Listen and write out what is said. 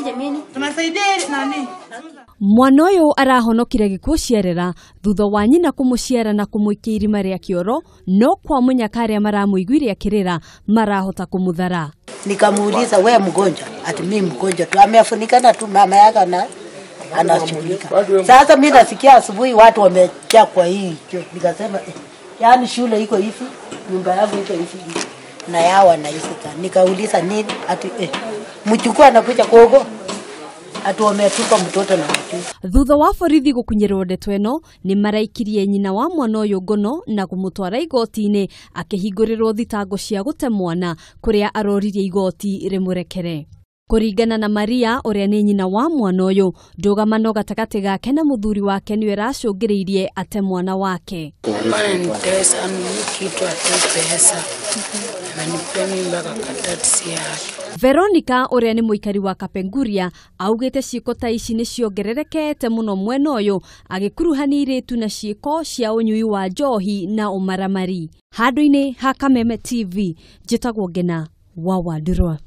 Jameni, Tunasaidia nani? Mwana ũyũ arahonokire gĩkuũ ciarera thutha wa nyina kũmũciara na kũmũikia irima rĩa kĩoro, no kwa mũnyaka arĩa maramũiguire akĩrĩra marahota kũmũthara. Nikamuuliza, we mgonjwa? Ati mimi mgonjwa tu, amefunikana tu mama yake na anashughulika. Sasa mimi nasikia asubuhi watu wamejaa kwa hii choo. Nikasema yaani shule iko hivi, nyumba yangu iko hivi na yao wanaisika. Nikauliza nini? Ati mchukua anakuja kogo. Ati wametupa mtoto na mjukuu. Thutha wa borithi gũkunyĩrwo ndeto ĩno nĩ maraikirie nyina wa mwana ũyũ ngono na kũmũtwara igoti-inĩ akĩhingũrĩrwo thitango cia gũte mwana kũrĩa aroririe igoti rĩmũrekere. Kũringana na Maria ũrĩa nĩ nyina wa mwana ũyũ, ndũgamano gatagatĩ gake na mũthuri wake nĩwe ĩracũngĩrĩirie ate mwana wake. Ananitesa kitu ati pesa. Ananipea mimba akakataa si yake. Veronica ũrĩa nĩ mũikari wa Kapenguria augĩte ciĩko ta ici nĩ ciongererekete mũno mwena ũyũ agĩkuruhania airĩtu na ciĩko cia ũnyui wa njohi na ũmaramari. Handũ-inĩ ha Kameme TV, njĩtagwo Ngena wa Wandurwa.